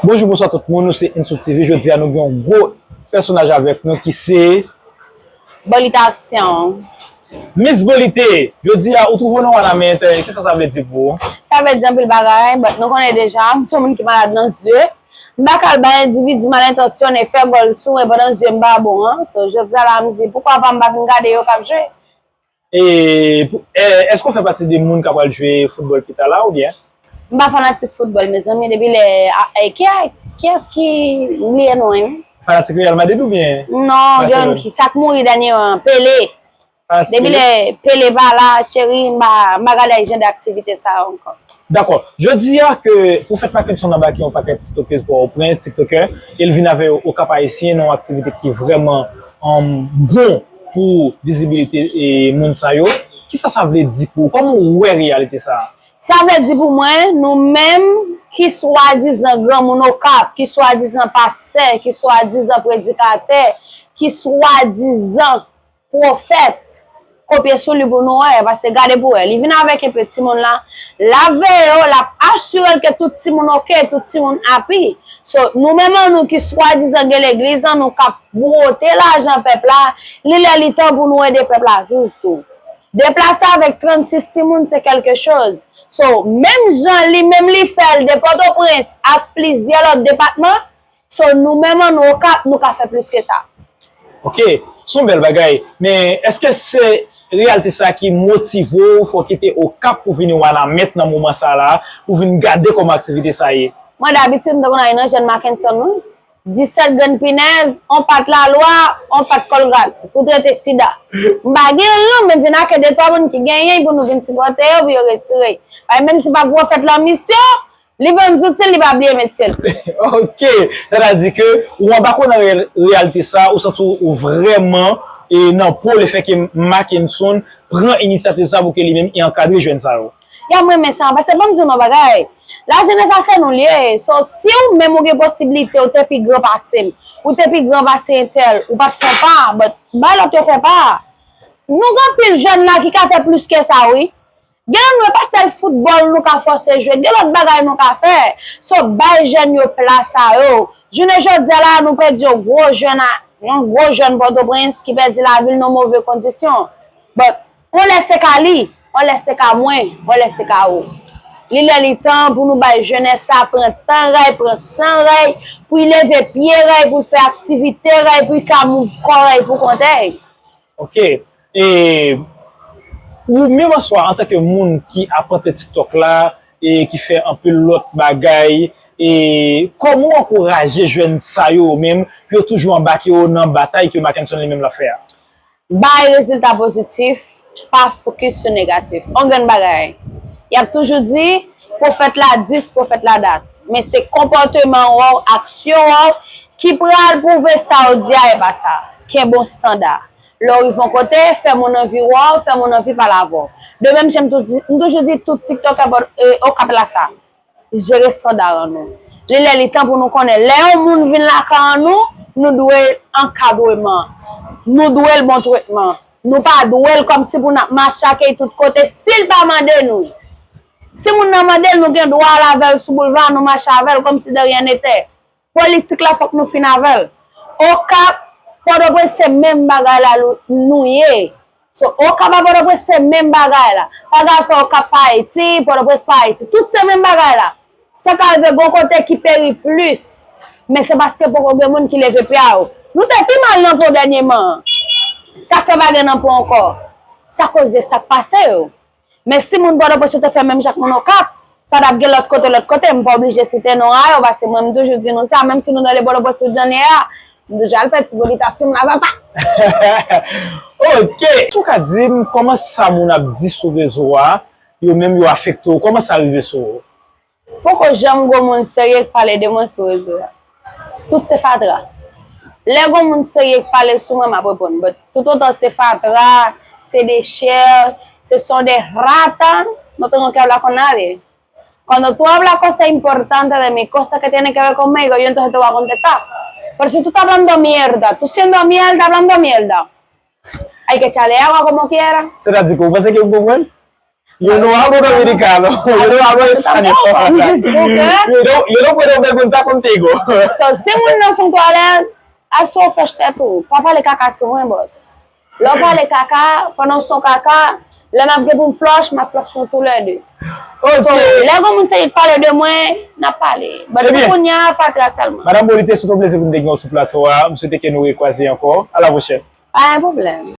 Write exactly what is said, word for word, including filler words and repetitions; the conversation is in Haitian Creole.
Bonjou, bonswa tout moun, nou se Insou T V. Jodi a nou gen yon gwo pèsonaj avèk nou ki se Bolitasyon. Miss Bolite. Jodi a ou twouve w nan Wanament, kisa sa vle di pou ou? Sa vle di anpil bagay, but nou konnen deja, m se yon moun ki malad nan zye. M pa ka al bay endividi malentansyone fè gòl sou mwen pandan zye m pa bon an. So, jodi a la, m di, poukwa pa m pa vin gade yo k ap jwe? E pou- e- èske w fè pati de moun k ap pral jwe foutbòl pita la oubyen? M pa fanatik foutbòl, mezanmi, depi lè a- e- ki a- kiyès ki m bliye non an? Fanatik Real Madrid oubyen? Non, gen ki sa k mouri dènyèman, Pele. Depi lè Pele pa la, cheri, m pa m pa gade jan de aktivite sa yo ankò. Dakò. Jodi a ke pou fèt Mackenson anbake yon pakèt tiktokèz Pòtoprens, tiktokè, e l vin avè yo Okap Ayisyen nan yon aktivite ki vrèman um, bon pou vizibilite e, moun sa yo. Kisa sa vle di pou ou? Kòman ou wè reyalite sa a? Sa vle di pou mwen, nou menm ki swadizan granmoun Okap, ki swadizan pastè, ki swadizan predikatè, ki swadizan pwofèt, kopye sou li pou nou wè, paske gade pou wè, li vin avèk enpe timoun la, l ap veye yo, l ap asire l ke tout timoun oke, tout timoun api. So, nou menm an nou ki swadizan gen legliz an nou k ap bwote lajan pèp la, li lè li tan pou nou ede pèp la viv tou. Deplase avèk trannsis timoun se kèlke choz. So, menm jan li menm li fè l de Pòtoprens ak plizyè lòt depatman, so, nou menm an nou Okap, nou ka fè plis ke sa. Ok, se yon bèl bagay. Men èske se reyalite sa ki motive w fè w kite Okap pou vini Wanament nan moman sa la, pou vin gade kòman aktivite sa ye? Mwen dabitid m te konn ale nan jèn Mackenson wi. Disèt grenn pinèz, on pat lalwa, on pat kòlgat pou trete sida. M pa gen l non, men m vin ak de twa moun ki genyen l pou nou vin sipòte yo pou yo retire. Paske menm si pa gwo fèt lan misyon, li vann zouti l, li pa bliye metye l. Ok, sètadi ke ou anbake w nan reyalite sa, ou santi w vrèman e nan po lefètke Mackenson pran inisyativ sa pou ke li menm e ankadre jèn sa yo. Ya m renmen sa, paske ban m di w yon bagay. Lajenès la se nou l ye. So, si ou menm ou gen posiblite, ou te pi gran pase m, ou te pi gran pase entèl, ou pa t fè pa, but bay lòt yo fè pa. Nou gen anpil jèn la ki ka fè plis ke sa wi. Gen nan nou e pa sèl foutbòl nou ka fòse jwe, gen lòt bagay nou ka fè. So, bay jèn yo plas sa yo. Jounen jodi a la, nou pèdi yon gwo jèn a, yon gwo jèn Pòtoprens ki pèdi lavi l nan move kondisyon. But, yon lè se ka li, yon lè se ka mwen, yon lè se ka ou. Li lè li tan pou nou bay jenès sa pran tan rèy, pran san rèy, pou l leve pye rèy, pou l fè aktivite rèy, pou l ka move kò rèy pou kont rèy. Ok. E ou menm an swa, antanke moun ki aprantre TikTok la, e ki fè anpil lòt bagay, e kòman w ankouraje jèn sa yo menm pou yo toujou anbake yo nan batay ke Mackenson li menm l ap fè a? Bay rezilta pozitif, pa fokis sou negatif. On grenn bagay. Y ap toujou di, pwofèt la dis, pwofèt la dat. Men se konpòteman w, aksyon w ki pral pwouve sa w di a e pa sa. Kenbe yon standa. Lè w rive yon kote, fè moun anvi wè w, fè moun anvi pale avè w. De menm jan m tou di- m toujou di tout tiktokè Pòt- e, Okap la sa. Jere estanda an nou. Li lè li tan pou nou konnen lè yon moun vin lakay an nou, nou dwe ankadreman. Nou dwe l bon tretman. Nou pa dwe l kòmsi pou n ap mache ak li tout kote si l pa mande nou. Si moun nan mande l, nou gen dwa al avè l sou boulva, nou mache avè l kòmsi de rien n'était. Politik la fòk nou fin avè l. Okap, Pòtoprens se menm bagay la nou ye. So, Okap ak Pòtoprens se menm bagay la. Pa ka fè Okap pa Ayiti, Pòtoprens pa Ayiti. Tout se menm bagay la. Sa ka rive gon kote ki peri plis. Men se paske poko gen moun ki leve pye a yo. Nou te pi mal nan po dènyeman an. Sa k fè pa gen nan po ankò? Sa koze sa k pase yo. Men si moun Pòtoprens yo te fè menm jan ak moun Okap, pa t ap gen lòt kote, lòt kote. M pa oblije site non a yo, paske mwen, m toujou di nou sa, menm si nou tande Pòtoprens tout jan l ye a, m toujou al fè ti bolitasyon m la, papa. Ok. Èske w ka di m kòman sa moun ap di sou rezo a, yo menm yo afekte w? Kòman sa rive sou ou? Poko janm gon moun serye k pale de mwen sou rezo a. Tout se fatra. Lè gon moun serye k pale sou mwen, m ap reponn. But toutotan se fatra, se dechè, se son de rata, no tengo que hablar con nadie. Cuando tú hablas cosas importantes de mí, cosas que tienen que ver conmigo, yo entonces te voy a contestar. Pero si tú estás hablando mierda, tú siendo mierda, hablando mierda, hay que echarle agua como quiera. Sètadi ke ou panse ke m konprann? Yo no hablo dominicano. Yo no hablo español. Which is okay. Yo no, yo no puedo preguntar contigo. So, si moun nan se yon twalèt, aswè w flòch tèt ou. Pa pale kaka sou mwen, bòs. Lè w pale kaka, pandan w se yon kaka, lè m ap gen pou m flòch, m ap flòch nou toulède. So, Ok. lè gon moun seri k pale de mwen, n ap pale. But Ebyen. Pou kounye a, fatra sèlman. Madame Bolite, se yon plezi pou m te gen w sou plato a. M swete ke nou rekwaze ankò. A la pwochèn. Pa gen pwoblèm.